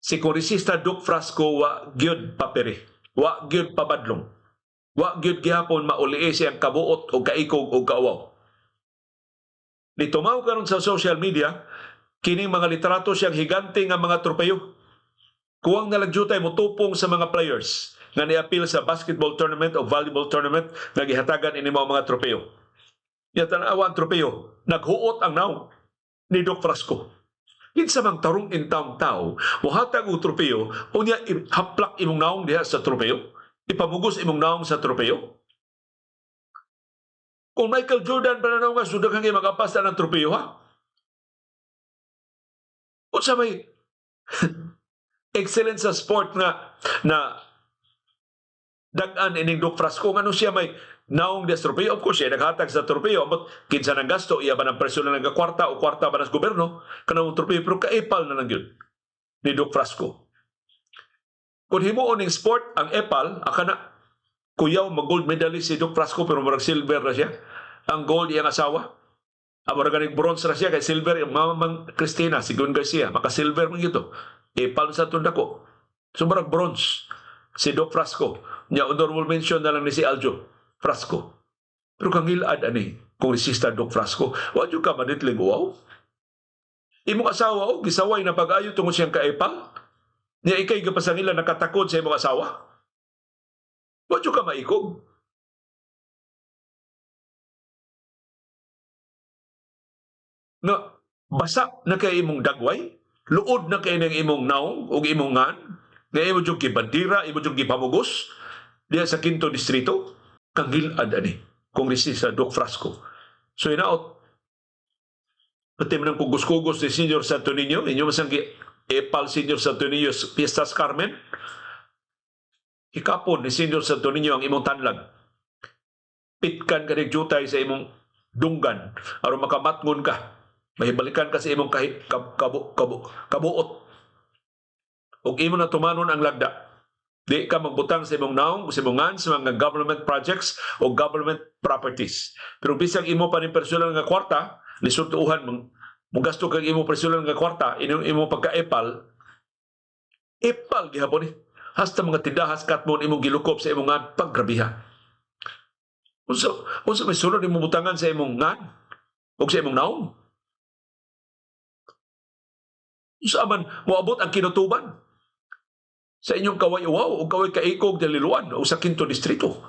Si Kongresista Duke Frasco wa gyud papere, wa gyud pabadlong. Wa gyud gihapon mauli siyang kabuot o kaikog o kauwaw. Nitumaw karon sa social media kining mga litrato siyang higante nga mga tropeyo. Kuwang nalagyutay motupong sa mga players nga niapil sa basketball tournament o volleyball tournament nga gihatagan ini mao mga tropeyo. Ya, tan-awa ang tropeyo, naghuot ang nawong ni Doc Frasco. Kinsa mang tarong intawong tao, mohatag og tropeyo, unya haplak imong naong diha sa tropeyo, ipamugos imong naong sa tropeyo. Kung Michael Jordan pa na nga sudag kang magapasta ng tropeyo, ha? Unsa may excellence sa sport nga na dag-an ining Doc Frasco, ngano siya may naong des tropeyo? Of course, siya naghatag sa tropeyo. Amot kinsa nang gasto, iya ba ng personal nga kwarta o kwarta ba ng gobyerno kanang tropeyo, pero kaepal na lang yun ni Doc Frasco. Kung himuon ning sport ang epal, akana kuyaw mag gold medalist si Doc Frasco, pero murag silver na siya. Ang gold iyang asawa. Amo ra ganing bronze ra siya kay silver yung mama mang Christina, si Gun Garcia, maka silver man gito. Epal sa tundako. So murag bronze si Doc Frasco. Nya honorable mention na lang ni si Aljo Frasco. Pero kangilad ani Kongresista Doc Frasco, wa jud ka manitling uwaw. Imong asawa o gisaway na pag-ayo tungod siyang kaepal. Nya ikay gapasangila nakatakod sa imong asawa. Wa jud ka maikog. Na basa na kay imong dagway, luod na kay ng imong naong ug imong ngan, nga imo jud gibandira, imo jud gipamugos diha sa Quinto Distrito, kangilad ani Kongresista Doc Frasco. So hinaot pati man ang kugos-kugos ni Senior Santo Niño, inyo masang epal Senior Santo Niño Fiestas Carmen, hikapon ni Senior Santo Niño ang imong tanlag. Pitkan ka jutay sa imong dunggan aron makamatngon ka. Mahibalikan ka sa imong kahi, kab, kabu, kabu, kabuot. Ug imo na tumanon ang lagda. Di ka magbutang sa imong naong, sa imong ngan, sa mga government projects o government properties. Pero bisag imo pa ning personal nga kwarta, lisultuhan mong mugasto kag imo personal nga kwarta, imo imo pagka-epal, epal gihapon ni. Hasta mga tindahas katmon imong gilukop sa imong ngan, paggrabiha. Unsa unsa may sulod imong butangan sa imong ngan ug sa imong naong? Unsa man moabot ang kinutuban sa inyong kaway-uwaw o kaway kaikog daliluan o sa Quinto Distrito?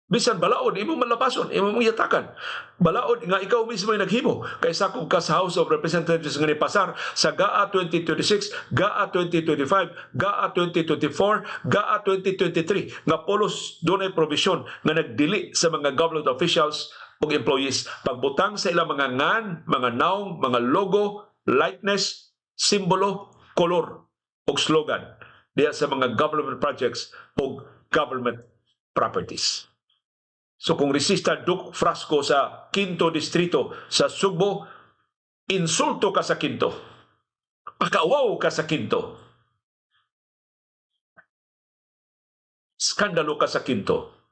Bisan balaod, imo malapason, imo mong yatakan. Balaod nga ikaw mismo ay naghimo. Kay sakop ka sa House of Representatives nga nipasar sa GAA 2026, GAA 2025, GAA 2024, GAA 2023 nga polos dunay probisyon nga nagdili sa mga government officials ug employees pagbutang sa ilang mga ngan, mga naong, mga logo, likeness, simbolo, kolor ug slogan diha sa mga government projects o government properties. So Kongresista Duke Frasco sa Quinto Distrito sa Sugbo, insulto ka sa Quinto. Pakauwaw ka sa Quinto. Skandalo ka sa Quinto.